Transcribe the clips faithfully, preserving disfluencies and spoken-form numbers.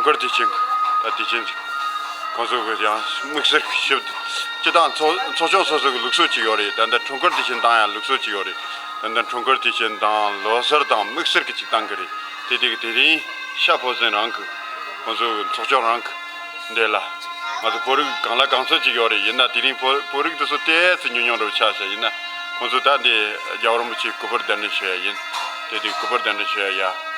འཁྲུངས་སྐར་དུས་ཆེན། ད་དུས་ཆེན་ཅིག་ཁོང་ཚོ་གི་ཡང་དམིགས་བསལ་ཞིབ་སྤྱི་བཏང་ཚོགས་ཚོགས་ཆུང་སོ་སོ་གི་ལུགས་སྲོལ་ཅིག་ཡོད་རེད། ད་ལྟ་འཁྲུངས་སྐར་དུས་ཆེན་དང་ཡང་ལུགས་སྲོལ་ཅིག་ཡོད་རེད། ད་ལྟ་འཁྲུངས་སྐར་དུས་ཆེན་དང་ལོ་གསར་དང་དམིགས་བསལ་གྱི་ཅིག་བཏང་གི་རེད། དེ་དེ་གི་དེ་རིང་ཤ་ཕོ་ཟན་རང་གི་ཁོང་ཚོ་གི་ཚོགས་ཆུང་རང་གི་འདི་ལ་ང་ཚོ་བོད་རིགས་གང་ལ་གང་འཚམ་ཅིག་ཡོད་རེད། ཡིན་ན་དེ་རིང་བོད་བོད་རིགས་དེ་ཚོ་ཏོག་ཙམ་ཉུང་ཉུང་འདྲ་བོ་ཆགས་ཤག་ཡིན་ན་ཁོང་ཚོ་ད་འདི་རྒྱལ་བ་རིན་པོ་ཆེའི་སྐུ་པར་གདན་འདྲེན་ཞུ་ཡ་ཡིན། དེ་དེ་སྐུ་པར་གདན་འདྲེན་ཞུ་ཡ་ཡ།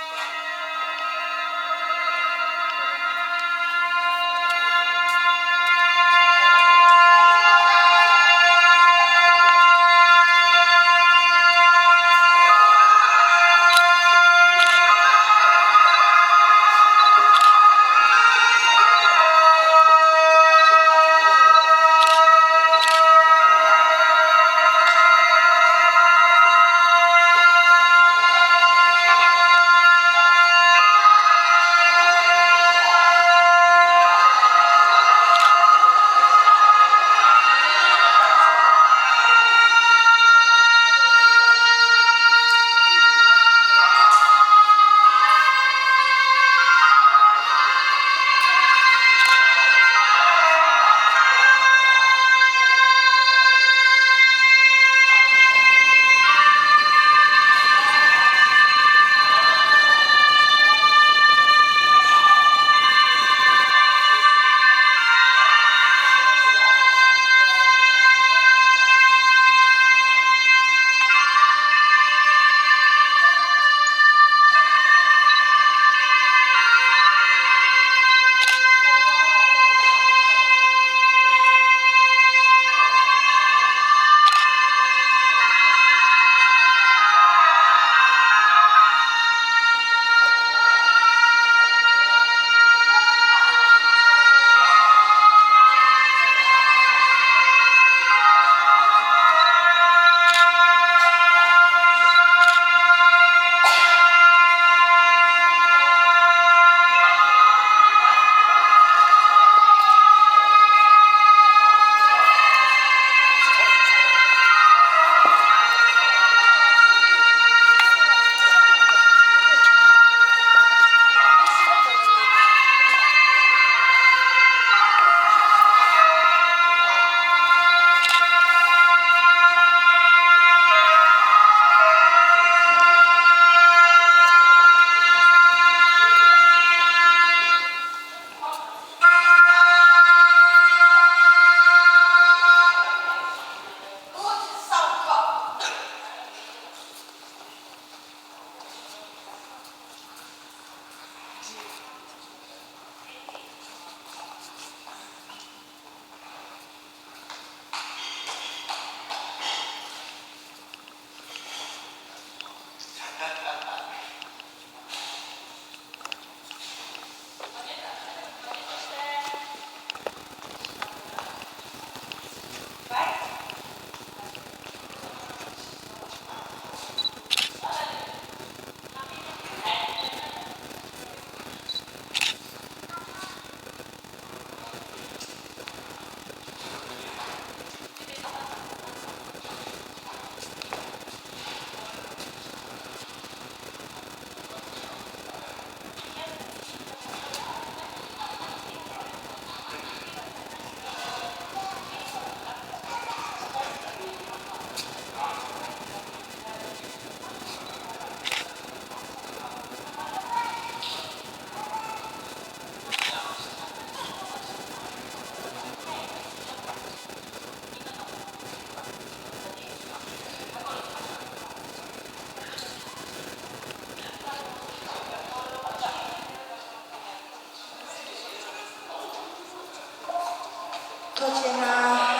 ཐུགས་རྗེ་གནང་།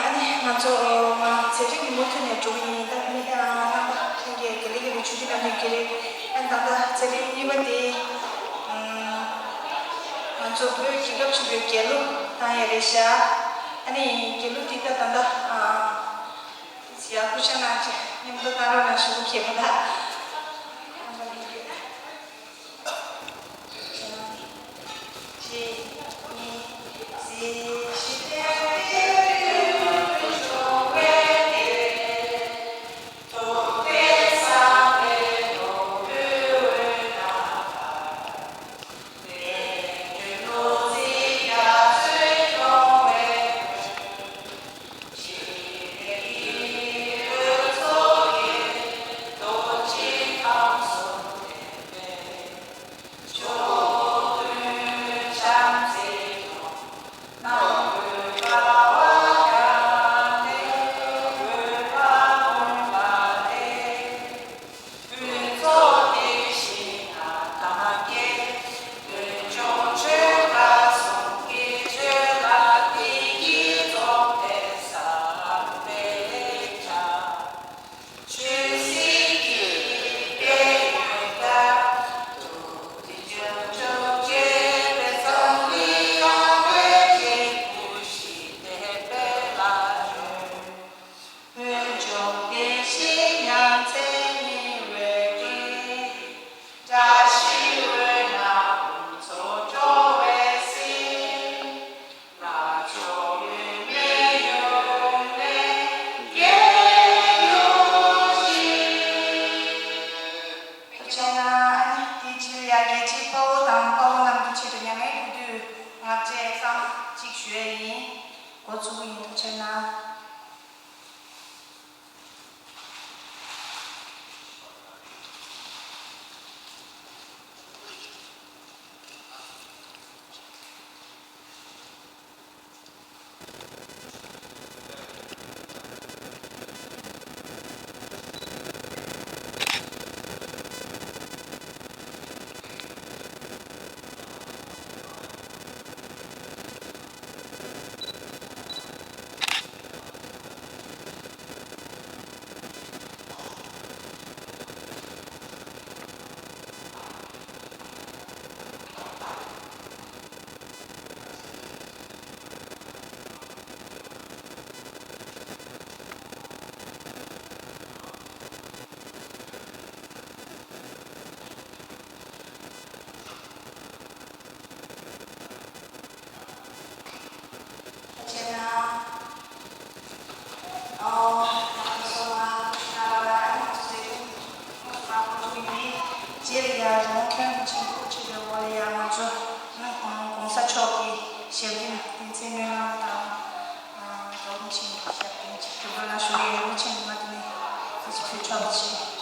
ཨ་ནི་ང་ཚོ་མ་ཚེ་རིང་མུ་མཐུད་ནས་འགྲོ་གི་ཡིན། ད་མི་རྣམ་པ་ལྷན་རྒྱས་དགེ་ལེགས་ཀྱི་ཆུ་ཚོད་ནམ་རྒྱུན་གྱི་རེད། ཨ་ནི་ད་ལྟ་ཚེ་རིང་གཉིས་པ་དེ་ང་ཚོ་བོད་རྒྱལ་ཁབ་ཆེན་པོའི་རྒྱལ་གླུ་བཏང་ཡ་རེད་ཤག་ཨ་ནི་རྒྱལ་གླུ་དེ་ད་ད་ལྟ་ཡ་སྐུ་ཕྱྭ་ནང་ཆེ་མཉམ་དུ་བཏང་རོགས་གནང་ཞུ་གི་མཁན་པོ་ད། གཅིག་ཞུ་ཡ་ཡིན། འགོ་བཙུགས་ཀྱི་ཡིན། ཐུགས་རྗེ་གནང་། ཐུགས་རྗེ་གནང་། ཨོ། ང་ཚོ་ལ་ང་ཚོ་ཟེར་གྱི་ང་ཚོ་ང་ཚོ་ཡིན། རྗེས་ལ་ཡང་རོང་ཁྱོན་ཆེན་པོ་ཆེ་བའི་འོག་ལ་ཡང་ང་ཚོ་ང་གོང་ས་མཆོག་གི་ཞབས་རིམ་བསྟན་འཛིན་སྨོན་ལམ་དང་རྡོ་རིང་ཆེན་གྱི་ཞབས་རིམ་གྱི་སྒྲུབ་པ་ལ་ཞུགས་པའི་ཡོངས་ཆེན་མ་དེ་ནས་ཚེ་གཅིག་ཕུལ་ཆོག་ཅིང་།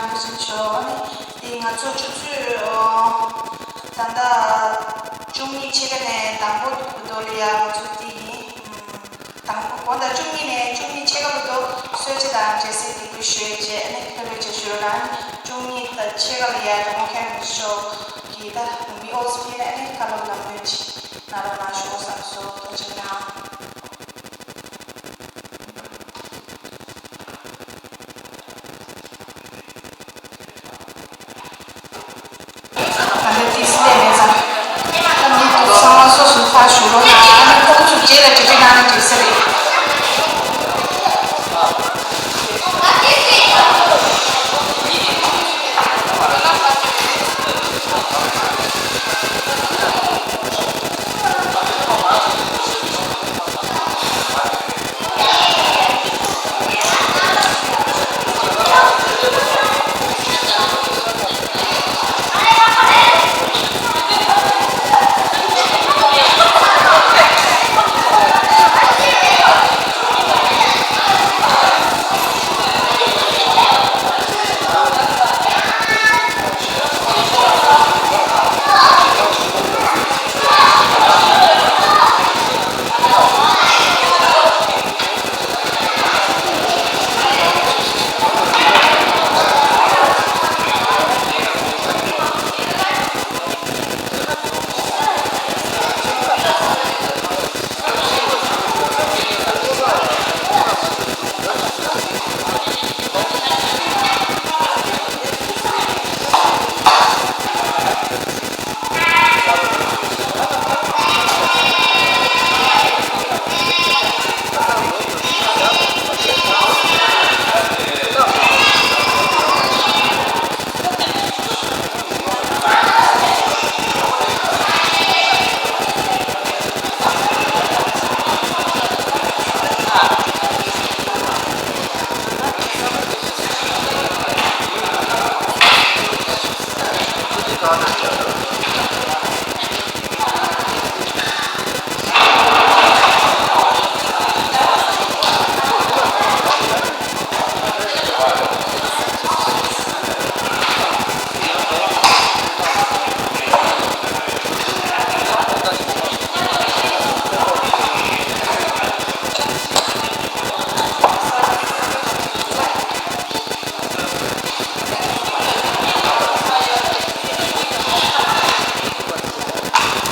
རིན་པོ་ཆེ་མཆོག་ཨ་ནི་དེ་ང་ཚོ་ཆུ་ཚོད་ཨོ་ད་ལྟ་བཅུ་གཉིས་ཕྱེད་ཀ་ནས་དང་པོ་འགོ་ཐོག་ལ་ཡ་ང་ཚོ་དེ་ཡིན། དང་པོ་དགོང་དག་བཅུ་གཉིས་ནས་བཅུ་གཉིས་ཕྱེད་ཀ་བར་དུ་གསོལ་ཇ་དང་འབྲས་སིལ་དེ་གུ་ཞུས་རྗེས་ཨ་ནི་ཕེབས་རོགས་བྱེད་ཞུ་རོགས་གནང་། བཅུ་གཉིས་དང་ཕྱེད་ཀ་ལ་ཡ་དྲ་དགོང་མཁན་རིན་པོ་ཆེ་མཆོག་གིས་ད་མི་ཨོ་སི་ཕི་ལ་ཨ་ནི་བཀའ་སློབ་ལམ་སྟོན་ཅིག་གནང་རོགས་གནང་ཞུ་བསམ་སོང་། ཐུགས་རྗེ་གནང་། ད་ལྟ་ཏི་སི་ལས་མེད་ཙང་། ད་མི་འདུག་ཚང་མ་སོ་སོའི་ཕར་བཞུགས་རོགས་གནང་། ཨ་ནི་ཁོང་ཚོ་རྗེས་ལ་གྲ་སྒྲིག་གནང་ན་འགྲིག་ས་རེད།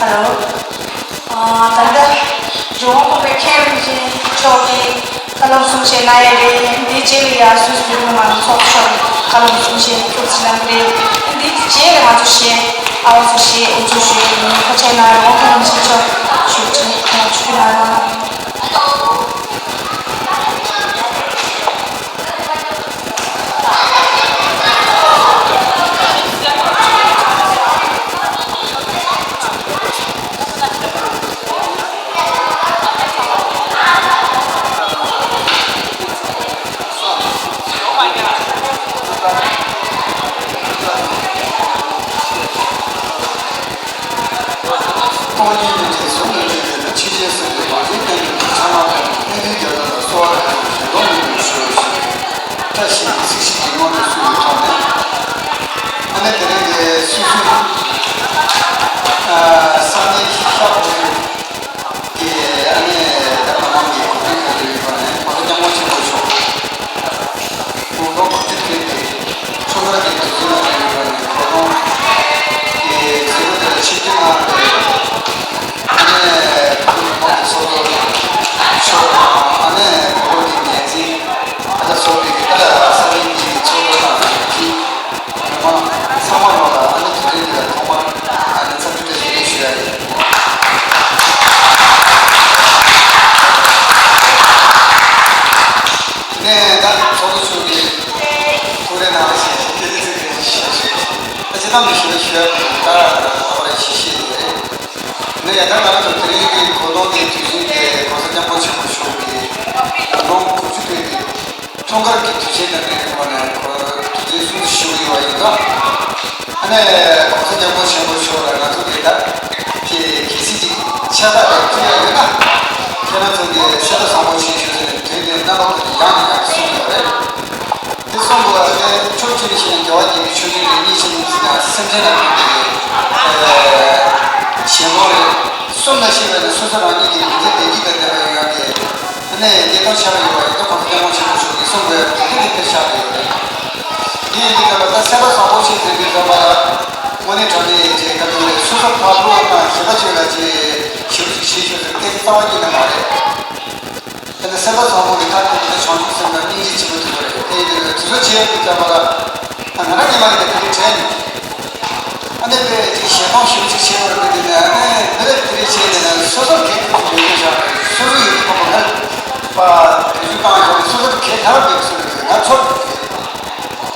ཧེ་ལོ། ཨ། ད་ལྟ་རི་བོང་གོང་པའི་མཁན་རིན་པོ་ཆེ་མཆོག་གིས་བཀའ་སློབ་གསུང་བཤད་གནང་ཡ་རེད། འདིའི་རྗེས་ལ་ཡ་སུད་སི་བོད་མི་མང་ཚོགས་ཚོགས་བཀའ་སློབ་གསུང་བཤད་ཐུགས་རྗེ་གནང་གི་རེད། འདིའི་རྗེས་ལ་ང་ཚོ་གཞས་ཨ་བ་ཚོ་གཞས་དབུ་འཛུགས་ཞུ་ཡ་ཡིན། ཐུགས་རྗེ་གནང་། རི་བོང་མཁན་རིན་པོ་ཆེ་མཆོག་བཞུགས་ཁྲི་ཁོང་ཆུ་ཁྲི་ནང་ལ། སྟོང་ཉིད་མི་མཇེད་གཟུགས་མི་མཇེད་དེ་ནི་ཕྱི་རྒྱལ་སྲིད་པའི་རང་བཞིན་ལྡན་པའི་ཚང་མ་དང་ཕན་ཚུན་རྒྱབ་ལ་གསོལ་བ་རེ་དང་ཞལ་འདོན་མི་འདུག་ཞུ་ཞིང་། བཀྲ་ཤིས་པའི་ཚིག་བཞི་གི་སྔོན་དུ་བསུས་པའི་ཐོག་ནས། ཨ་ནེ་དེ་རིང་གི་སུད་སི་ས་གནས་ཤར་ཕྱོགས་ཀྱི་ཨ་ནེ་ད་ལྟ་མང་གི་གོ་སྒྲིག་གནང་ཡོད་པ་ནས་གོང་ས་སྐྱབས་མགོན་ཆེན་པོ་མཆོག་དགུང་ལོ་དགུ་བཅུ་ཐོན་པའི་འཁྲུངས་སྐར་གྱི་དུས་ཚོད་ལ་ཕེབས་ཡོད་པ་ནས་གོ་སྟོན་གྱི་མཛད་སྒོ་དེ་ལ་ཆིབས་བསྒྱུར་གནང་བའི་ཨ་ནེ་བོད་མི་མང་གི་ཚོགས་གཙོ་མཆོག་དང་ཨ་ནེ་བོད་ཀྱི་འགན་འཛིན་ཨ་ལ་སོགས་པའི་ཨ་ལ་ས་གནས་ཀྱི་ཚོགས་གཙོ་དང་གི་མི་མང་ཚང་མ་ལོ་ལ་ཨ་ནེ་དེ་རིང་འདི་ལ་ཐོག་མར་ཨ་ནེ་འཚམས་འདྲི་བཀྲ་ཤིས་བདེ་ལེགས་ཞུ་ཡ་ཡིན། དེ་ནས་ད་ཚོགས་གཙོ་མཆོག་གིས་ཐུགས་རེ་གནང་བ་བཞིན་ཞིག་དེ་ནི་ཚིག་དེ་ཞིག་ཞུ་ཞུ་ཞུ་ད་ཅི་ཐམ་དུ་ཞུ་བ་ཞུ་ཡ་ད་ད་བར་ཞིག་ཤེས་ཡོད་རེད། ནས་ཡ་ད་ང་རང་ཚོ་དེ་རིང་གི་གོ་སྟོན་གྱི་དུས་ཆེན་དེ་གོང་ས་སྐྱབས་མགོན་ཆེན་པོ་མཆོག་གི་ལོ་དགུ་བཅུ་ཐོན་པའི་འཁྲུངས་སྐར་གྱི་དུས་ཆེན་དང་འབྲེལ་བའི་ཐོག་ནས་དུས་ཆེན་སྲུང་བརྩི་ཞུ་གི་ཡོད་པ་ཡིན་ཙང་། ཨ་ནེ་གོང་ས་སྐྱབས་མགོན་ཆེན་པོ་མཆོག་ལ་ང་ཚོ་གིས་ད་དེ་གལ་སྲིད་ཅིག་ཕྱག་རྟགས་རེ་བསྐྱོན་ཡ་ཡོད་ན་ཁྱེད་རང་ཚོ་གིས་གསོལ་ཐབ་བཟང་པོ་བྱེད་ཞུ་ཟེར་ནས་དོན་དེ་རྣམ་པ་ཁོ་ཚོ་ཡང་ནས་ཡང་དུ་གསུངས་ཡོད་རེད། དེ་གསུངས་པ་དེ་ཕྱོགས་གཅིག་ནས་བཤད་ ཆོས་ཅན་རེད། གཉིས་ཆེན་ཡིན་ཟེར་ན་སེམས་ཅན་ལ་ཕན་པའི་ཞེན་ཁོག་རེད། གསུམ་ལ་ཤེས་པ་ནི་སོ་སོ་རང་ཉིད་ཀྱི་མི་ཚེ་བདེ་སྐྱིད་དང་ལྡན་པ་ཡོང་ཡག་གི་གནས་ཉེན་ཁ་ཆེ་བ་ཡོད་པ་ཡིན་ན་གོང་ས་སྐྱབས་མགོན་ཆེན་པོ་མཆོག་གིས་གསུངས་པའི་དེ་འདྲ་ནི་དཔེ་ཆགས་ཀྱི་ཡོད་རེད། དེ་ཡིན་དུས་ཙམ་པ་ད་སེམས་པ་བཟང་པོ་ཞིག་ཟེར་དུས་ཙམ་པ་ལ་དངོས་གནས་དྲང་གནས་ཅིག་ག་དུས་རེད། སོ་སོ་ཕར་བློ་དང་གཞན་པ་ཅིག་ལ་ཅིག་ཞེ་པོ་ཅིག་ཞེད་ཤོས་ཟེར་སྐད་ཆ་རྩ་བ་ཉིད་ནས་མ་རེད། དེ་ནི་སེམས་པ་བཟང་པོ་གི་མཐར་ཐུག་དེ་བྱང་ཆུབ་སེམས་དང་སྙིང་རྗེ་ཆེན་པོ་དེ་ཚོ་རེད། དེ་ཡིན་དུས་དེ་ཚོ་བྱེད་ཡག་གི་ཙམ་པ་ལ་ད་ང་རང་ཉི་མ་རེ་ནས་དེ་རིགས་དྲན་ནས། ཨ་ནི་དཔེ་ཅིག་ཞལ་གདམས་ཞེ་པོ་ཅིག་བྱེད་དགོས་རེད་དེ་ནས། ཨ་ནི་མི་རབས་དེ་རིགས་བྱས་ནས་ནས་སོ་སོར་གལ་ཐུབ་ཀྱི་མེད་པ་བཞག་རེད། སོ་སོ་ཡོད་དུས་ཁོ་པ་ང་པ་བེད་སྤྱོད་བཏང་བཞག་ནས་སོ་སོར་གལ་ཐར་བའི་སུ་རེད། ང་ཚོར་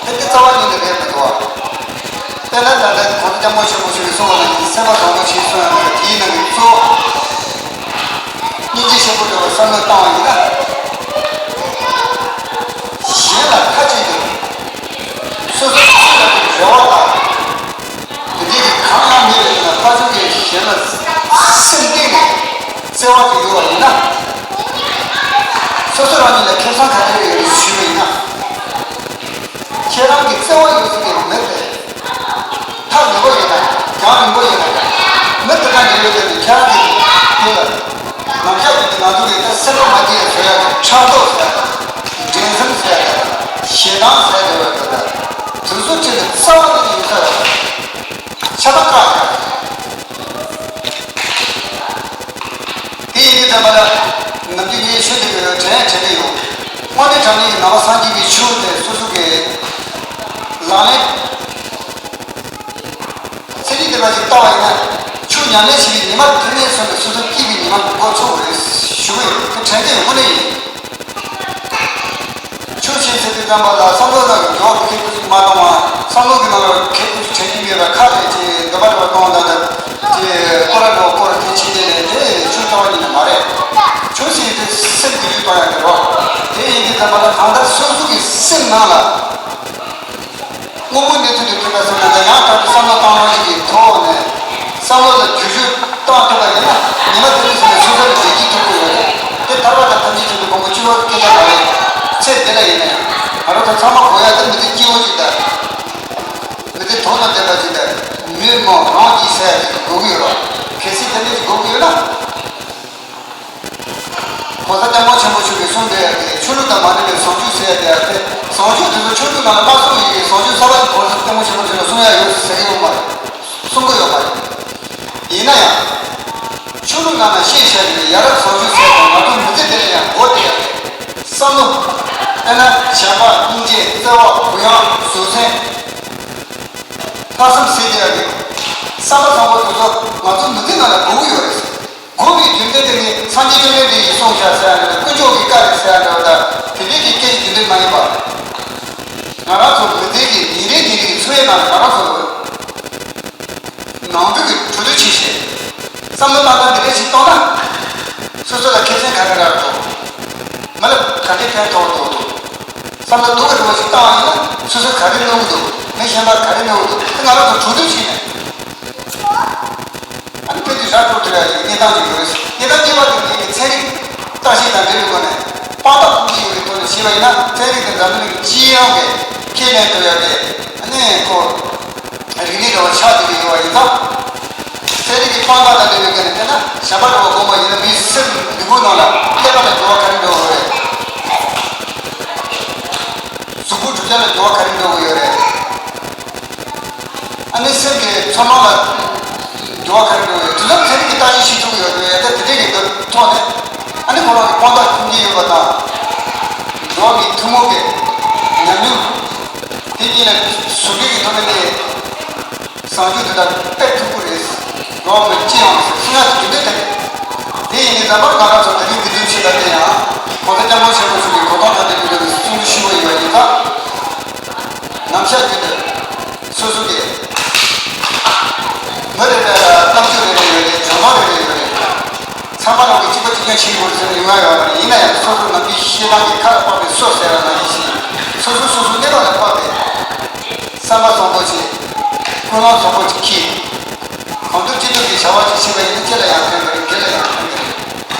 དེ་དེ་རྩ་བ་ཉིད་ནས་རེད་མི་འདུག་བ། དཔེར་ན་ད་ལྟ་གོང་ས་སྐྱབས་མགོན་ཆེན་པོ་མཆོག་གིས་གསུངས་པ་ནང་བཞིན་སེམས་པ་བཟང་པོ་ཞིག་གསུང་ཡག་ནི་དེའི་ནང་གི་གཙོ་བོ། སྙིང་རྗེ་ཆེན་པོ་འདྲ་བ་བསམ་བློ་བཏང་བ་ཡིན་ན། གཞན་ལ་ཁ་གཅིག་ཏུ། སོ་སོ་སོ་ལ་རེ་བ་དང་། དེ་འདྲའི་གང་ཡང་མེད་པའི་ཐོག་ནས་ཕར་ཕྱོགས་ཀྱི་གཞན་ལ་སེམས་གཏིང་ནས་བརྩེ་བ་ཅིག་ཡོད་པ་ཡིན་ན། སོ་སོ་རང་ཉིད་ལ་ཁེ་བཟང་ག་རེ་ཡོད་རེད་ཞུས་པ་ཡིན་ན། ཁྱེད་རང་གི་བརྩེ་བ་ཡོད་ཚད་ཀྱི་མི་དེ། ཐག་ཉེ་པོ་ཡོད་ན། རྒྱང་རིང་པོ་ཡོད་ན། མི་དེ་དང་འབྲེལ་བའི་སྟེང་དུ་ཁྱེད་རང་གི་དེ་ལ། ནམ་ཞག་དེ་ང་ཚོ་གི་ད་སེམས་པ་མ་བདེ་བའི་བཟོ་ཡག་གི་ཕྲག་དོག་ཟེར་ཡག་དང་། འགྲན་སེམས་ཟེར་ཡག་དང་། ཞེ་སྡང་ཟེར་ཡག་དེ་བས་ད་དུང་སོ་ཅན་གྱི་རྩ་བ་ནས་ཡོད་ས་རེད། ཆ་ཚང་བཀག་ཡག་དེ་ཡིན་དུས་ཙམ་པ་ལ། ནམ་རྒྱུན་ངས་ཤོད་བསྡད་པའི་དྲན་ཡང་དྲན་གྱི་ཡོད། དངོས་གནས་དྲང་གནས་ཀྱི་ནང་པ་སངས་རྒྱས་པའི་ཆོས་དེ་སོ་སོ་གི་ལག་ལེན། ཚན་རིག་སྡེ་པ་ཞིག་ལྟ་བ་ཡིན་ན། ཆོས་ཉམས་ལེན་བྱེད་པའི་ཉི་མ་དེ་ནས་བཟུང་ནས་སོ་སོ་སྐྱིད་པའི་ཉི་མ་འགོ་ཚུགས་པ་རེད་ཞུ་གི་ཡོད། དེ་དྲན་གྱི་ཡོད། དངོས་གནས་ཡིན། ཆོས་བྱེད་ཟེར་དུས་ཙམ་པ་ལ་བསམ་བློ་ནང་གི་འགྱུར་བ་ཁེགས་པོ་ཞིག་མ་གཏོང་བ། བསམ་བློ་གི་ནང་ལ་ཁེགས་པོ་ཞིག་དྲན་གྱི་མེད་པར་ཁ་ལས་ཀྱི་འདོད་པ་འདྲ་བ་གཏོང་བ་དང་། ཀྱི་སྐོར་ར་འགྲོ་སྐོར་དེ་ཕྱིན་ཏེ་ནས་དེ་ཆོས་རྩ་བ་ཉིད་ནས་མ་རེད། ཆོས་ཟེར་དུས་སེམས་ཀྱི་ལུས་གཏོང་ཡག་གི་རོ། དེ་ཡིན་དུས་ཙམ་པ་ལ་གང་ལྟར་སོ་སོ་གི་སེམས་ནང་ལ། དངོས་པོའི་གནས་ཚུལ་དེ་ཐོས་པ་སོང་ན་ད་ཡང་དག་པའི་བསམ་བློ་བཏང་རོགས་ཞིག་གི་ཐོག་ནས་བསམ་བློ་ལ་བསྒྱུར་བཅོས་བཏང་ཐུབ་པ་ཡིན་ན་ཉི་མ་དེ་ནས་བཟུང་ནས་སོ་སོ་ལ་བདེ་སྐྱིད་ཐོབ་ཀྱི་ཡོད་རེད། དེ་ཐར་པ་དང་ཐམས་ཅད་མཁྱེན་པའི་གོ་འཕང་བཅུ་པ་སྐད་ཆ་མ་རེད། ཚེ་འདི་ལ་ཡིན་ན་ཡང་ང་རང་ཚོ་ཚང་མ་གོ་ཡག་དེ་མི་ཚེ་སྐྱིད་པོ་ཅིག་དང་། མི་ཚེ་དོན་དང་ལྡན་པ་ཅིག་དང་། མི་མང་རང་གཅེས་ཟེར་ཡག་ཅིག་དགོས་ཀྱི་ཡོད་རེད། གལ་སྲིད་དེ་འདྲ་ཅིག་དགོས་ཀྱི་ཡོད་ན། གོང་ས་སྐྱབས་མགོན་ཆེན་པོ་མཆོག་གིས་གསུངས་བསྡད་ཡག་གི་ཆོས་ལུགས་དང་མ་འབྲེལ་བའི་བཟང་སྤྱོད་ཟེར་ཡག་དེ། བཟང་སྤྱོད་དེ་ཚོ་ཆོས་ལུགས་ནང་ལ་མ་གསུངས་པའི་བཟང་སྤྱོད་གསར་པ་ཅིག་གོང་ས་སྐྱབས་མགོན་ཆེན་པོ་མཆོག་ལ་གསུང་ཡག་ཡོད་ཟེར་གྱི་ཡོད་མ་རེད། གསུང་གི་ཡོད་མ་རེད། ཡིན་ན་ཡང་། ཆོས་ལུགས་ནང་ལ་ཤེས་བྱ་ཡིན་ན་ཡ་རབས་བཟང་སྤྱོད་ཟེར་ཡག་དང་ང་ཚོ་མི་ཚེ་འདི་ལ་ཡང་དགོས་བསྡད་ཡག་གི་བསམ་བློ། དཔེར་ན་བྱམས་པ། སྙིང་རྗེ། བརྩེ་བ། གུ་ཡངས། བཟོད་བསྲན། ལྷག་བསམ་ཟེར་བསྡད་ཡག་གི་བསམ་པ་བཟང་པོ་དེ་ཚོ་ང་ཚོ་མི་ཚེ་ནང་ལ་དགོས་ཀྱི་ཡོད་རེད། དགོས་པའི་རྒྱུ་མཚན་དེ་ནི་སངས་རྒྱས་བཅོམ་ལྡན་འདས་ཀྱིས་གསུངས་བཞག་ཟེར་ཡག་འདྲ་བ། དཀོན་མཆོག་གི་བཀའ་རེད་ཟེར་ཡག་འདྲ་བ་དང་། དེ་འདྲའི་གི་སྐད་ཆ་རྒྱུ་མཚན་མ་ཡིན་པ། ང་རང་ཚོ་མི་ཚེ་གི་ཉིན་རེ་ཉིན་རེ་གི་འཚོ་བའི་ནང་ལ་ང་རང་ཚོ་ནང་ཁུལ་གྱི་གྲོས་བསྡུར་བྱེད་བྱེད། བསམ་བློ་བཏང་སྟངས་འདི་འདྲ་ཞིག་གཏོང་ན། སོ་སོ་ལ་ཁེ་ཕན་ག་རེ་རག་འདུག་མི་ལ་ག་འདྲའི་ཕན་ཐོགས་འདུག་བསམ་བློ་སྡུག་གི་འདྲ་བོ་ཞིག་བཏང་བ་ཡིན་ན་སོ་སོ་ག་རེ་གནོད་ཀྱི་འདུག་མི་གཞན་པར་ག་རེ་གནོད་ཀྱི་འདུག་དེ་ང་རང་ཚོ་གྲོས་བསྡུར་བྱས་ནས། ཨ་ནི་ཕན་ཚུན་ར་སྤྲོད་ཐུབ་ཡག་གི་གནས་སྟངས་ཅིག་ཡོད་རེད། གནས་སྟངས་གཉིས་པ་དེ་ངེད་ཀྱི་ཚན་རིག་བརྟག་ཞིབ་དང་འབྲེལ་བའི་སྒོ་ནས་དཔང་རྟགས་ཁུངས་སྐྱེལ་ཡོད་པའི་ཐོག་ནས་བྱས་པ་ཡིན་ན། ཚན་རིག་དེ་འཛམ་གླིང་གི་སྤྱི་ཡོངས་ཀྱི་ཁས་ལེན་ཐུབ་ཡག་གི་ཨ་ནི་ཁོ་རིག་གནས་འདྲ་བོ་ཆགས་བསྡད་ཀྱི་ཡོད་པ་ཡིན་ཙང་། ཚན་རིག་གི་དཔང་རྟགས་དང་འབྲེལ་བའི་སྒོ་ནས་བལྟས་ན། བྱམས་པ་འདྲ་བོ་སྒོམ་པ་ཡིན་ན་མིའི་སེམས་ལུས་པོ་ནང་ལ་ཀླད་པ་ལ་འགྱུར་བ་ག་རེ་འགྲོ་གི་ཡོད་རེད། གཟུགས་པོ་གྲུབ་ཆ་ལ་འགྱུར་བ་ག་རེ་འགྲོ་གི་ཡོད་རེད། ཨ་ནི་སེམས་ཀྱི་ཚོར་སྣང་ལ་འགྱུར་བ་ག་རེ་འགྲོ་ཡོད། དེ་ཚོ་ཚན་རིག་གི་བརྟག་ཞིབ་བྱེད་ཐུབ་ཀྱི་ཡོད་རེད། ད་དེ་འདྲའི་གི་ཐོག་ནས་ཨ་ནི་ཁོ་རང་གི་དཔང་རྟགས་ཁུངས་སྐྱེལ་ཡོད་པ་དང་། འགྲོ་བ་མིའི་ཐུན་མོང་གི་ཉམས་མྱོང་དེ་གཉིས་ལ་ཟུང་འབྲེལ་གྱི་ཐོག་ནས་ནི་བཟང་སྤྱོད་དེ་དག་སྤེལ་ཐུབ་ཀྱི་རེད། འགྲོ་བ་མི་སྤྱི་ཡོངས་ཟེར་གསུང་ཡག་གི་རྒྱུ་མཚན་དེ་རེད། དེ་ཡིན་དུས་རྣམ་པར་ང་རང་ཚོ་ད་རིང་འདི་འདྲའི་ཆེད་དུ་བསྟན་ཡང་གོང་ས་སྐྱབས་མགོན་ཆེན་པོ་མཆོག་གིས་གོ་རྟོགས་དང་ལྡན་པའི་ངོས་ནས་གསུང་ཆོས་ཞུ་བ་ཡིན་པ་ཡིན་ཙང་། ནམ་ཞག་རྒྱུན་དུ་སོ་སོ་གི་མི་རེ་རེ་ལ་རྣམ་དཔྱོད་རེ་རེ་ཡོད་རེད། འཇོན་ཐང་རེ་རེ་ཡོད་རེད། ཚང་མ་ལ་གཅིག་པ་གཅིག་རྐྱང་བྱེད་དགོས་ཟེར་ནས་ཡོང་ཡ་ཡོད་མ་རེད། ཡིན་ན་ཡང་སོ་སོ་ནམ་རྒྱུན་ཤེས་སྟངས་ཀྱི་ཁ་ལ་དཔག་པའི་སོ་ཟེར་བ་ནང་བཞིན་ཞིག་སོ་སོ་སོ་སོའི་གནས་བབ་ལ་དཔག་པའི་བསམ་པ་བཟང་པོ་ཅིག་ཀུན་སློང་བཟང་པོ་ཅིག་གིས། གང་ཐུབ་ཅི་ཐུབ་ཀྱིས་བྱ་བ་ཅིག་བྱེད་པ་ཡིན་ན་ཅི་ལ་ཡང་ཕན་གྱི་རེད། གང་ལ་ཡང་ཕན་གྱི་རེད།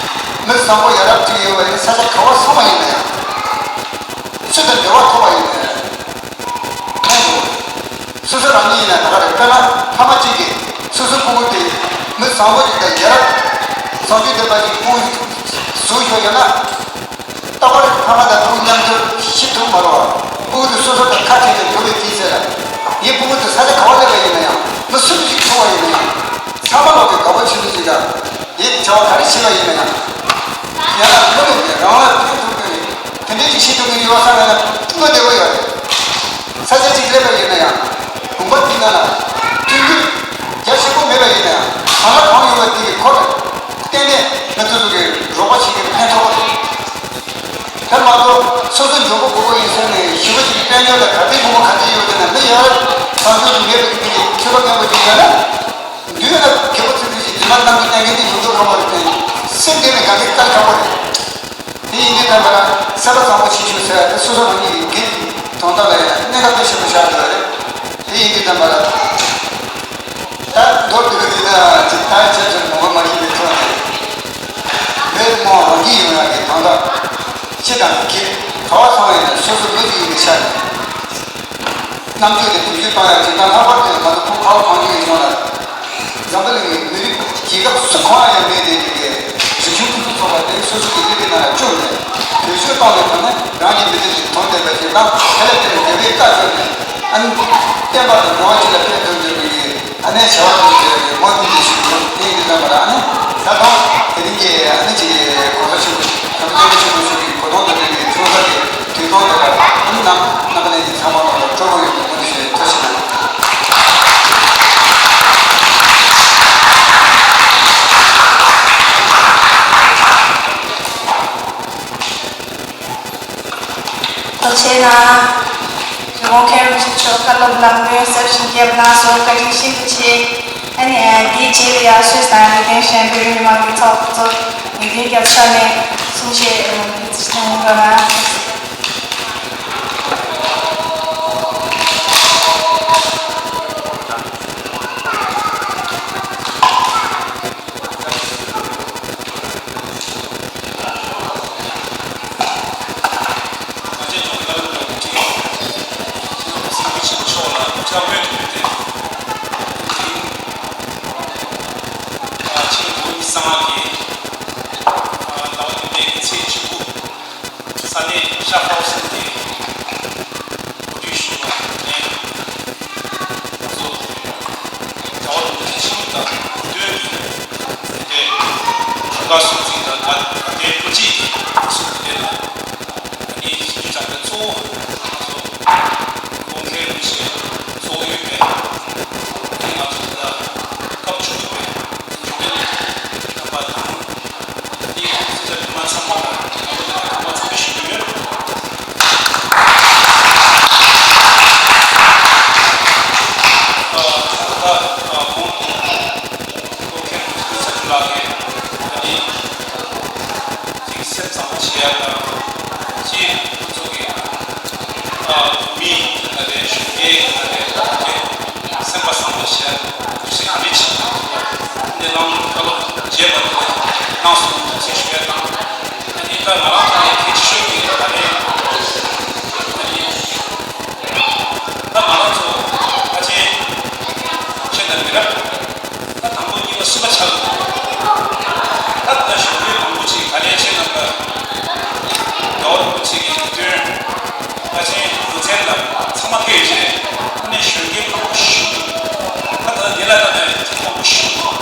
མི་བཟང་པོ་ཡ་རབས་ཅིག་ཡོད་པ་ཡིན་ན་ས་ཆ་ག་བར་སོང་བ་ཡིན་ན་ཡང་། སུ་དང་འབྲེལ་བ་ཐོགས་པ་ཡིན་ན་ཡང་། ཕན་དགོས། སོ་སོ་རང་ཉིད་ཡིན་ན་ད་ག་རེད། དཔེར་ན་ཕ་མ་གཅིག་གིས་སོ་སོའི་སྤུ་གུ་དེ་མི་བཟང་པོ་ཅིག་དང་ཡ་རབས་བཟང་སྤྱོད་ལྡན་པ་ཅིག་སྤུ་གུ་བཟོ་ཤོག་ཡོད་ན། རྟག་པར་ཕ་མ་དང་སྤུ་གུ་མཉམ་དུ་ཤི་ཐུབ་མ་རེད་བ། སྤུ་གུ་དེ་སོ་སོ་དང་ཁ་བྲལ་ནས་འགྲོ་བའི་དུས་ཚོད་ལ། ངའི་སྤུ་གུ་དེ་ས་ཆ་ག་པར་སླེབས་པ་ཡིན་ན་ཡང་། མི་སུ་ཞིག་འཚོ་བ་ཡིན་ན་ཡང་། ཚང་མ་ལོག་གི་དགའ་པོ་ཆེན་པོ་ཞིག་དང་། ངས་བྱ་བ་ག་རེ་བྱས་པ་ཡིན་ན་ཡང་། ཡང་ན་མི་ལོག་གི་རང་དབང་ཕན་ཐོགས་ཀྱི་རེད། དེ་འདྲའི་ཅིག་ཤེས་ཐུབ་ཀྱི་ཡོད་བསམ་ན་བློ་བདེ་པོ་ཡོད་རེད། ས་ཆ་གཅིག་སླེབས་པ་ཡིན་ན་ཡང་། དགོན་པ་འདི་ནང་ལ་མཐུན་འགྱུར་རྒྱ་ཆེན་པོ་མེད་པ་ཡིན་ན་ཡང་། གང་ལ་གང་ཡོད་པ་འདི་གི་ཁོ་ལ་བརྟེན་ནས་ང་ཚོ་ཚོ་གི་རོགས་པ་བྱེད་ཀྱི་ཕན་ཐོགས་པ་རེད། དེ་མ་གཏོགས་སོ་སོ་མགྱོགས་པོ་མགྱོགས་པོ་ཡིན་ཟེར་ནས་ཞི་བ་ཞིག་གི་དཔལ་འབྱོར་དང་ག་དེ་མང་པོ་ག་དེ་ཡོད་ཟེར་ན། མི་ཡར་བཟང་སྤྱོད་ཀྱི་མེད་པའི་གི་འདི་གི་ཁྱོད་པ་མཁན་པོ་ཅིག་ཡོད་ན། མདུན་ལ་རྒྱལ་པོ་ཚུལ་ཁྲིམས་ཀྱིས་དེ་མ་གནང་གི་གནང་མཁན་དེ་ཡོང་འདུག་ཁ་པོ་རེད། དེ་སེམས་གཏིང་ནས་ག་གེ་དཀར་ཁ་པོ་རེད། དེ་ཡིན་དུས་ཙམ་པ་ལ་སེམས་པ་བཟང་པོ་བྱེད་ཤོག་ཟེར་ཡ་དེ་སོ་སོ་རང་ཉིད་ཀྱི་སྒེར་གྱི་དོན་དག་ལ་ཡང་གནད་འགག་དཔེ་ཆེན་པོ་ཆགས་ཡོད་རེད། དེ་ཡིན་དུས་ཙམ་པ་ལ་ད་མདོར་བསྡུས་པ་ཡིན་ན་ཅིག་ད་ཆ་ཆེར་མང་པོ་མ་ཤེས་པའི་ཐོག་ནས། མི་རྣམས་རང་གིས་ཡོང་ཡག་གི་དོན་དག་སྤྱི་དང་སྒེར་ག་བ་ཚང་བ་ཡིན་ན་སོ་སོ་མི་གཅིག་ཡིན་པའི་ཆ་ནས། རྣམ་དཔྱོད་དེ་བེད་སྤྱོད་གཏོང་ཡག་ཅིག་དང་། ལྷག་པར་དུ་ང་ཚོ་བོད་ཁ་བ་གངས་ལྗོངས་ཡིན་ཙང་ལ། འཛམ་བུ་གླིང་གི་མི་རིགས་རྒྱལ་ཁབ་སུ་གང་ཡང་མེད་དེ། དེ་གའི་རིག་གཞུང་ཁོ་ཚོ་ཚོགས་པ་དེ་སོ་སོ་གི་མི་རིགས་ནང་ལ་བཅུག་ནས་བེད་སྤྱོད་གཏོང་བའི་ཐོག་ནས་རང་གི་མི་རིགས་ཀྱི་དོན་ལྡན་པ་ཞིག་དང་། དེ་ལ་བརྟེན་ནས་འདོད་པའི་བཀའ་བཅོལ་ནས། ཨ་ནི་བསྟན་པ་དང་འགྲོ་བ་སྤྱི་ལ་ཕན་ཐོགས་འདོད་པའི་ཨ་ནི་བྱ་བ་དེ་ཚོའི་དགོངས་པ་དེ་ཞིག་ཡོད། དེ་ཡིན་དུས་ཙམ་པ་ལ་ཨ་ནི་ད་དུང་དེ་རིང་གི་ཨ་ནི་ཅིག་གོང་ས་ཆེན་པོ་བྱམས་པ་ཆེན་པོ་མཆོག་གི་གོ་དོན་དང་ལྡན་པའི་ཐུགས་བསམ་གྱི་དུས་ཐོག་དེ་ལ་ཨ་ནི་རྣམ་རྣམ་པ་ལྷན་རྒྱས་ཚང་མ་ལ་སྤྲོ་པོ་ཡོད་པའི་སྨོན་འདུན་ཞུ་ཡ། ཐུགས་རྗེ་ཆེ་གནང་། ཐུགས་རྗེ་གནང་། གཞུག་གུ་མཁན་རིན་པོ་ཆེ་མཆོག་བཀའ་སློབ་ལམ་སྟོན་ཟབ་ཞིང་རྒྱས་པ་གནང་སོང་། བཀའ་དྲིན་ཤིན་ཏུ་ཆེ། ཨ་ནི་འདིའི་རྗེས་ལ་ཡང་སུད་སི་དང་ལིག་ཏེན་ཤི་ཏན་བོད་མི་མང་གི་ཚོགས་གཙོ་ལིག་ཏེན་རྒྱལ་ས་ནས་གསུང་བཤད་ཞུ་གནང་གནང་། ང་ཚོའི་ལྗོངས་མཁར་ལུང་པ་འདི་ཁྲིད་སྤྱི་ནོར་གོང་ས་སྐྱབས་མགོན་ཆེན་པོ་མཆོག་ལ་སྐྱབས་མགོན་དུ་ཕེབས་ཏེ། དེ་རིང་ཨ་ཕྱི་ལོ་ཉིས་སྟོང་ཉི་ཤུ་རྩ་ལྔ་གི་ཨ་ཟླ་བ་བདུན་པའི་གི་ཚེས་བཅུ་དགུ། ས་གནས་ཤར་ཧོར་སོག་གི་གོ་སྒྲིག་ཞུས་པ་ནས། ང་ཚོ་རྒྱལ་བ་རིན་པོ་ཆེ་ཆིབས་བསྒྱུར་དང་གོ་སྟོན་གྱི་དེ་གྲོས་ཁ་སྲུང་བརྩི་དང་། ད་ལྟའི་སྐུ་མཆེད་ཀྱི་སྲུང་བརྩི་དེ་དང་། ཨ་ནི་ཞིབ་འཇུག་དྲ་རྒྱ་གཙོ་བོ་ང་ཚོ་ལུང་མཁན་རིན་པོ་ཆེ་གཙོ་བོ་ཡོད་པའི་ཨ་ནི་ང་ཚོ་ད་ལྟ་སྐབས་བཅུ་དྲུག་པའི་འབྱོར་ལྡན་རྣམ་པ་དང་། ཨ་ནི་སེར་སྐྱ་ཕོ་མོ་ཚང་མ་ལ་ང་ཚོ་ད་ལྟ་ཐོག་མ་འཚམས་འདྲི་ཞུ་གི་ཡོད། ཨ་ད་ཨ་གོང་དུ་ལུང་མཁན་རིན་པོ་ཆེ་ཚ་ཆུ་ལགས་ཀྱིས་ཨ་ནི་ཅིག་སེམས་གཙང་མ་བྱེད་ཡ་དང་། ཅིག་ཁོ་ཚོ་གི་ཨ་བོད་མི་ཡིན་ན་རེད། གཞོན་སྐྱེས་ཡིན་ན་རེད། ད་ལྟ་སེམས་པ་བཟང་པོ་བྱས་ཐུགས་སེམས་ག་འདྲ་ཅིག་གནང་ཐུབ་པ། འདི་གནང་བཀའ་སློབ་རྒྱས་པ་དེ་གནང་སོང་། ཐུགས་རྗེ་ཆེ་ཞུ་ཡ་དང་། ཨ་ནི་ད་ང་རང་ཐོག་ནས་གལ་ཆེ་ཤོས་དེ་ད་རེད། ཨ་ནི་ད་ང་རང་ཚོ་ཕལ་ཆེར་ཁྱེད་དང་མི་རབས་ད་དང་པོ་གཉིས་པ་གསུམ་པ་ཆགས་འདུག། ད་ལྟ་གཞོན་སྐྱེས་མང་པོ་ཅིག་ག་ལེར་ཁྱེད་རྣམ་པ་རྒྱལ་བ་རིན་པོ་ཆེ་གི་དུས་སྟོན་ཕལ་ཆེར་ལུང་ཚན་ལ་ཚང་མ་ཕེབས་ཡོད་ཀྱི་རེད། དངོས་གནས་གཞོན་སྐྱེས་མང་པོ་ཞིག་འདུག། ད་ལྟ་འདི་ལ་ལྟ་ན་མང་པོ་ཞིག་འདུག།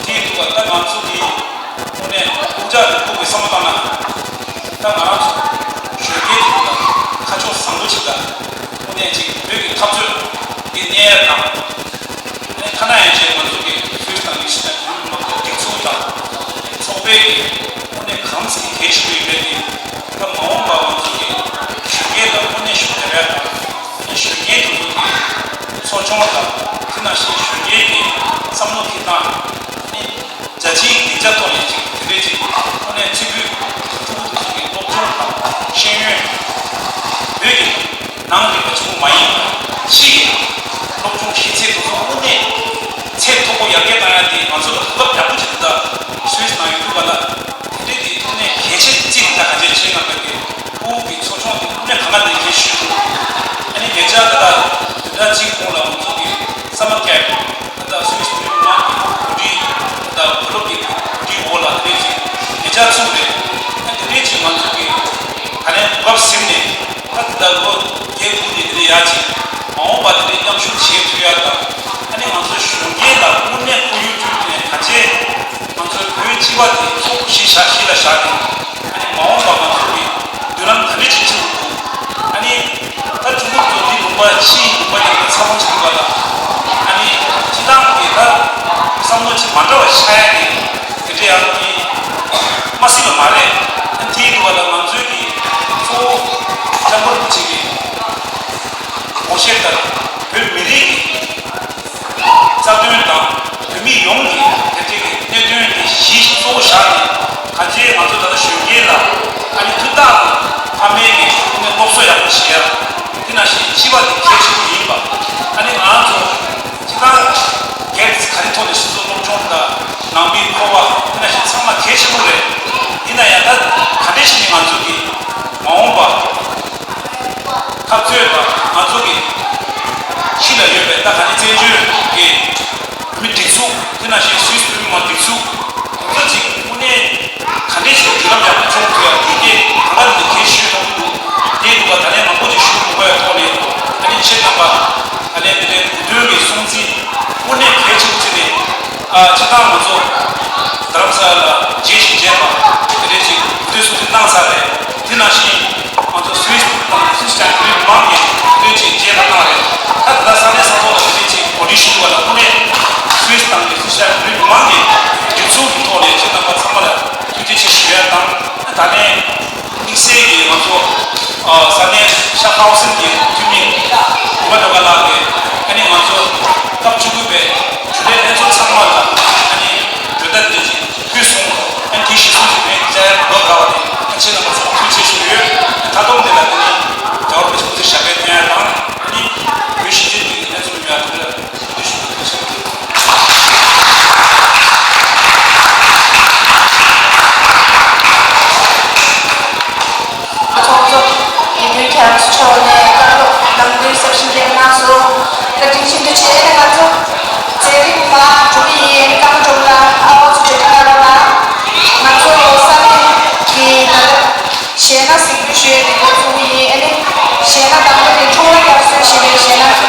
དེ་ཡིན་དུས་ད་ང་ཚོ་གི་དངོས་གནས་ལྐོག་ཇ་རིང་པོ་གི་བསམ་བློ་བཏང་ན། ད་ང་རང་ཚོ་གཞོན་སྐྱེས་ཚོ་ལ་ཁ་ཕྱོགས་བཟང་པོ་ཞིག་དང་། དངོས་གནས་ཅིག་བོད་ཀྱི་འཐབ་རྩོད་འདི་གནས་ཡ་དང་། ཨ་ནི་ཐ་ན་ཡང་ཅིག་ང་ཚོ་གི་སུད་སི་དང་ལིག་ཏེན་ཤི་ཏན་བོད་མི་མང་པོ་སྒྲིག་འཛུགས་དང་ཚོགས་པའི་གི་དངོས་གནས་གང་ཟག་གི་གལ་ཆེ་ཤོས་ཡིན་པའི་གི། ད་མ་འོངས་པ་ང་ཚོ་གི་གཞོན་སྐྱེས་ལ་དངོས་གནས་ཤུགས་རྒྱབ་ཡ་དང་། ཨ་ནི་གཞོན་སྐྱེས་དེ་ཚོ་གི་འཚོ་སྐྱོང་དང་། དེ་ནང་བཞིན་གཞོན་སྐྱེས་ཀྱི་བསམ་བློ་འཁྱེར་སྟངས། ཨ་ནི་རྒྱལ་སྤྱིའི་སྡིངས་ཆ་ཐོག་ནས་ཅིག་དེ་འདྲའི་ཅིག་དངོས་གནས་ཕྲུ་གུ་ཕྲུ་གུ་དེ་ཚོ་གི་སློབ་སྦྱོང་དང་ཤེས་ཡོན། བོད་ཀྱི་ནང་རིག་པ་གཅིག་པུ་མ་ཡིན་པར་ཕྱི་ཡི་སློབ་སྦྱོང་ཤེས་ཚད་དེ་ཚོ་དངོས་གནས་ཚད་མཐོ་པོ་ཡར་རྒྱས་བཏང་ཡ་དེ་ང་ཚོ་ལ་གོ་སྐབས་ཡག་པོ་ཅིག་འདུག། ད་སུད་སི་ནང་ཡོད་དུས་ག་ལ་དེ་འདྲའི་དེ་དངོས་གནས་གལ་ཆེ་བརྩིས་འདུག། ད་ག་ཚོད་ཁྱེད་རྣམ་པ་གི་ཕྲུ་གུ་གི་འཚོ་སྐྱོང་དེ་དངོས་གནས་གང་ག་ནས་གལ་ཆེ་ཤོས་འདུག། ཨ་ནི་ཉེ་ཆར་ད་ལྟ་བདུན་ཕྲག་གཅིག་གོང་ལ། མ་འོངས་པ་དེ་འདྲའི་མཉམ་ཞུགས་བྱེད་ཐུབ་ཡ་དང་། ཨ་ནི་ང་ཚོ་གཞོན་སྐྱེས་ལ་དངོས་གནས་ཁོར་ཡུག་བསྐྲུན་ནས་ག་ཚད་ང་ཚོའི་བོད་སྤྱི་པ་དེ་གཙོ་བོ་གཞི་བཞག་གཞི་ལ་བཞག་ནས། ཨ་ནི་མ་འོངས་པ་ང་ཚོ་གི་མདུན་ལམ་ག་འདྲ་ཅིག་ཕྱིན་འདུག་ཨ་ནི་ད་ཀྲུང་གོ་ཚོ་འདི་ལུང་པ་ཕྱི་ཡི་ལུང་པ་ཡང་ཚ་བོ་ཅིག་འདུག་ག་ལ། ཨ་ནི་སྤྱི་བཏང་གི་ད་བསམ་བློ་ཅིག་མ་འདྲ་བ་ཤར་ཡ་དེ་དེ་འདྲ་ཡང་གི་མ་སྲིད་པ་མ་རེད། ཨ་ནི་དེའི་འདུག་ག་ལ། ང་ཚོའི་གི་གཙོ་བོ་སྐྱབས་མགོན་རིན་པོ་ཆེ་གི་དགོངས་བཞེད་ལྟར་བོད་མི་རིགས་ཀྱི་རྩ་དོན་དང་བོད་མི་ཡོངས་ཀྱི་དེ་འདྲའི་གི་གནད་དོན་དེ་གཞི་གཙོ་བོ་བཞག་ནས། གང་ཅི་ང་ཚོ་ད་ལྟ་གཞོན་སྐྱེས་ལ་ཨ་ནི་ཐུན་ཐོག་ཏུ་ཕ་མའི་གི་ཐོག་ནས་སློབ་གསོ་ཡག་པོ་བྱེད་ཡ། དེ་ནང་བཞིན་སྤྱི་པ་དེ་གལ་ཆེན་པོ་ཡིན་པ། ཨ་ནི་ང་རང་ཚོ་སྤྱི་བཏང་སྒེར་གྱི་ག་རེ་ཐོག་ནས་སོ་སོ་སློབ་སྦྱོང་དང་ནང་པའི་འཁོར་བ་དེ་ནང་བཞིན་ཚང་མ་གལ་ཆེན་པོ་རེད། ཡིན་ན་ཡང་ད་ག་འདྲས་བྱས་ནས་ང་ཚོ་གི་མ་འོངས་པ་འཐབ་རྩོད་དང་ང་ཚོ་གི་ཕྱི་ལ་ཡོད་པའི་ད་ག་ནི་བཙན་བྱོལ་གྱི་མི་སྒྲིག་འཛུགས། དེ་ནང་བཞིན་སུད་སི་བོད་མི་མང་སྒྲིག་འཛུགས། དེ་ཚོ་ཅིག་དངོས་གནས་ག་འདྲས་ཤིག་མདུན་ལམ་ཡག་པོ་འཁྱོངས་ཐུབ་ཡ། དེ་གས་གང་ག་ནས་གལ་ཆེ་ཤོས་མཐོང་གི་འདུག་དེ་འདུག་ག་ད་ལན་མང་པོ་ཅིག་ཞུ་མི་དགོས་པའི་ཐོག་ནས། ཨ་ནི་ཁྱེད་རྣམ་པ་ད་ལན་འདི་འདྲའི་བོད་དོན་གྱི་སྲུང་བརྩི་དངོས་གནས་གལ་ཆེན་པོ་བྱས་ནས། ཨ། སྤྱིར་བཏང་ང་ཚོ་རྡ་རམ་ས་ལ་ལ་མཇལ་ཞིང་མཇལ་བ་དེ་འདྲའི་ཅིག་བོད་དོན་སྲུང་བརྩི་གནང་ཚར་རེད། དེ་ནང་བཞིན་ང་ཚོ་སུད་སི་དང་སུད་སི་དང་བོད་མི་མང་གིས་དེ་འདྲའི་ཅིག་མཇལ་ཁ་གནང་རེད། ད་ད་ལྟ་ས་གནས་ས་ཐོག་ལ་དེ་འདྲའི་ཅིག་གོ་སྒྲིག་ཞུ་བ་ལ་དངོས་གནས་སུད་སི་དང་སུད་སི་དང་བོད་མི་མང་གི་སྒྲིག་འཛུགས་ཀྱི་ཐོག་ནས་ཁྱེད་རྣམ་པ་ཚང་མ་ལ་ཐུགས་རྗེ་ཆེ་ཞུ་ཡ་དང་། ད་ལན་དམིགས་བསལ་གྱིས་ང་ཚོ་ཨ། ས་གནས་ཤར་ཧའོ་སིན་གྱི་འཐུས་མི་རིམ་པ་སྒྲོལ་དཀར་ལགས་ཀྱིས་ཨ་ནི་ང་ཚོ་སྐབས་བཅུ་དགུ་པའི་རྒྱུན་ལས་ལྷན་ཚོགས་ཚང་མ་ལ་ཨ་ནི་གྲོས་བརྡ་འདི་ཅིག་ཕུལ་སོང་། ཨ་ནི་དེ་གཞིར་བཟུང་གིས་ངས་བཅར་ཡ་ལོ་དགའ་བ་དེ། ཨ། ཁྱེད་རྣམ་པ་ཚང་མ་ཐུགས་རྗེ་ཆེ་ཞུ་གི་ཡོད། ད་དུང་འདི་ལ་ཨ་ནི་རྒྱལ་བ་རིན་པོ་ཆེ་སྐུ་ཚེ་ཞབས་པད་བརྟན་ཡ་དང་། ཨ་ནི་བོད་གཞིས་བྱེས་གཉིས་ཀྱི་ལྷན་ཚོགས་ཡོང་ཡ་དེ་ལ་ཐུགས་རྗེ་ཆེ་ཞུ་གི་ཡོད། ཚོགས་གཙོ་ཡིན་མོན་ཁྱབ་མཆོག་ནས་བཀའ་སློབ་ལམ་སྟོན་གསར་བཞེངས་རྒྱབ་གནང་སོང་། བཀའ་དྲིན་ཤིན་ཏུ་ཆེ། ང་ཚོ་མཛད་རིམ་མར་འགྲོ་གི་ཡིན། ཀརྨ་སྒྲོལ་མ་ལགས་ཨ་བ་ཚོ་གྲོས་ཁ་གནང་རོགས་གནང་། ང་ཚོ་ས་གནས་ཀྱི་ད་ལྟ་གཞས་སྣ་གཟིགས་འབུལ་ཞུ་ཡས་འདི་འགོ་ཚུགས་ཀྱི་ཡིན། ཨ་ནི་གཞས་སྣ་དང་པོ་དེ་འཁྲུངས་ལྷ་རྒྱ་མཚོ་ཞེས་པའི་གཞས་སྣ་དང་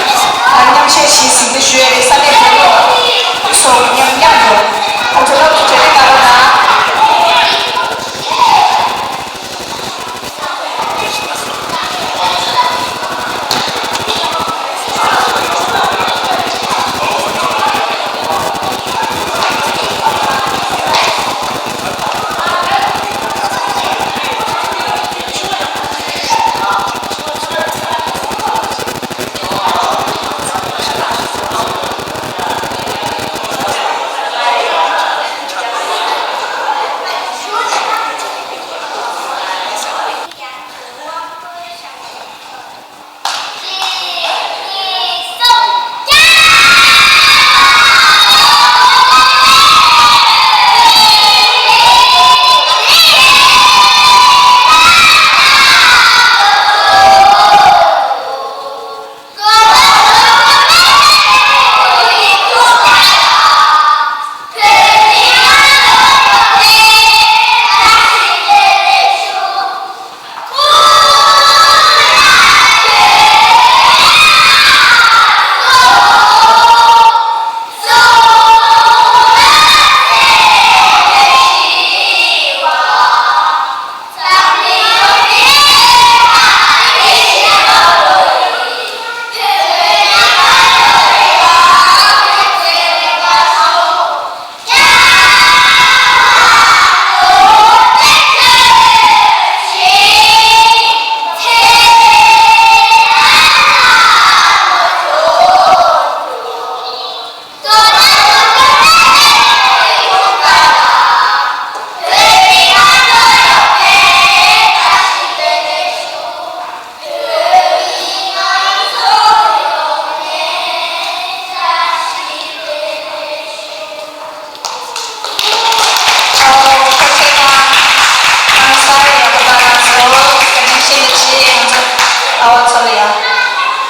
མཉམ་གཞས་ཤིག་གཟིགས་འབུལ་ཞུ་ཡས་རེད། ས་གནས་དོན་གཅོད་ཚོ་མཉམ་མཉམ་དུ་ང་ཚོ་སློབ་ཚོ་གྲོས་ཁ་གནང་རོགས་གནང་།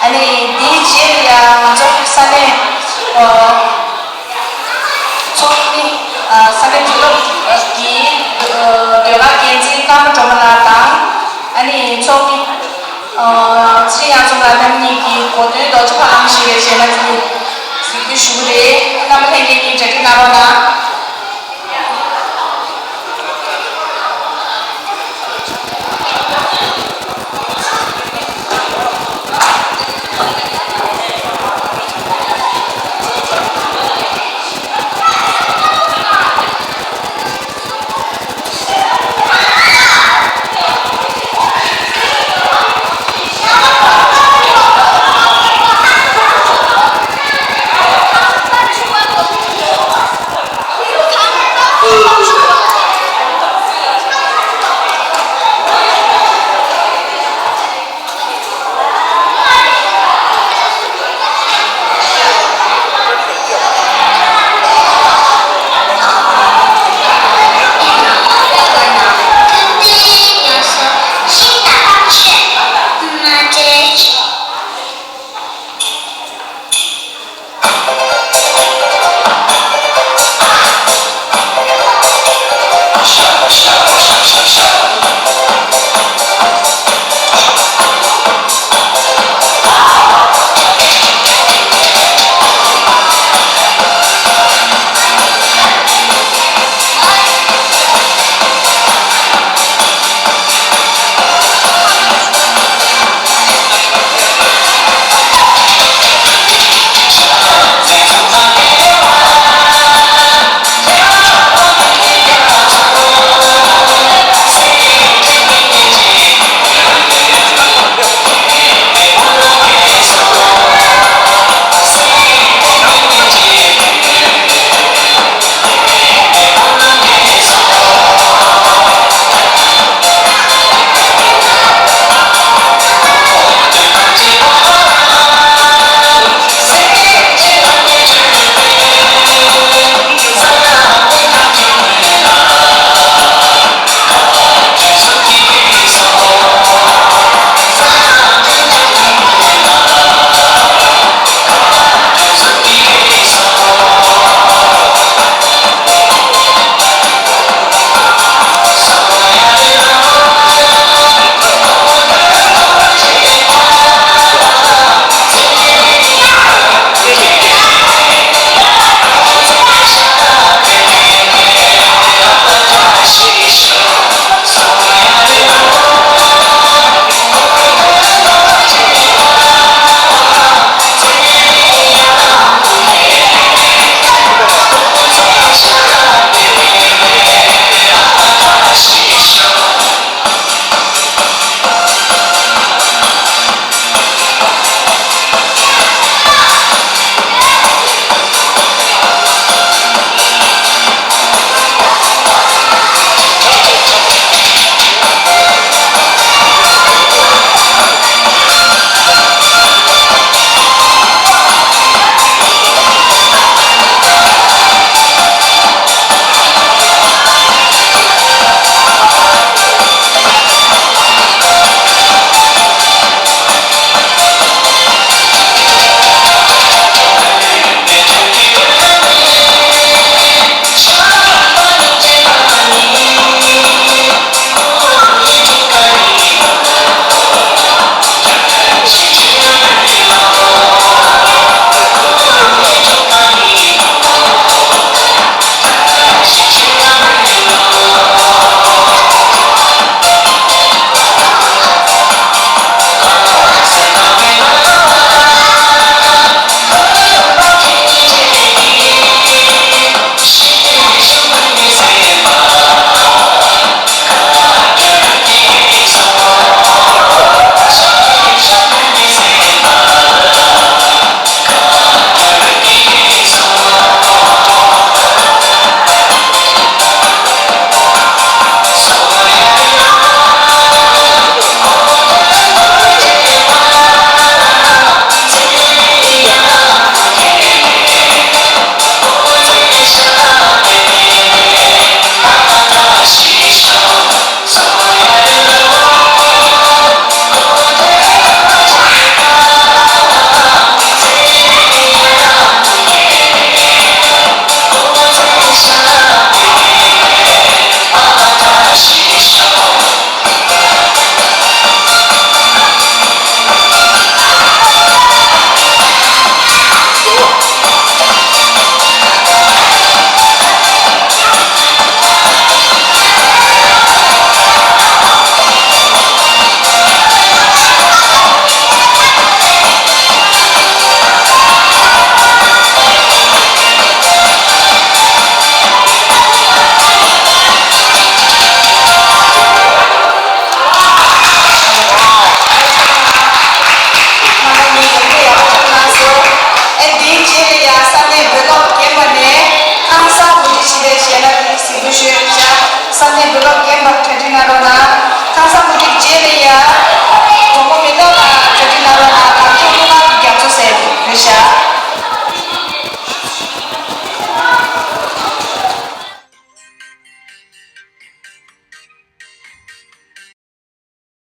ཨ་ནི་དེའི་རྗེས་ལ་ཡང་ང་ཚོ་ས་གནས་ཚོགས་མི་ས་གནས་དུས་སློབ་ཀྱི་ཟློས་གར་འགན་འཛིན་ཀརྨ་སྒྲོལ་མ་ལགས་དང་། ཨ་ནི་ཚོགས་མི། ཚེ་རིང་ཚང་ལ་རྣམ་གཉིས་ཀྱི་གོ་སྟོན་རྡོ་རྗེ་ཕ་ལམ་ཞེས་པའི་གཞས་མ་དེ་གཟིགས་འབུལ་ཞུ་གི་རེད། རྣམ་པ་ལྷན་རྒྱས་གཉིས་གྲ་སྒྲིག་གནང་རོགས་གནང་།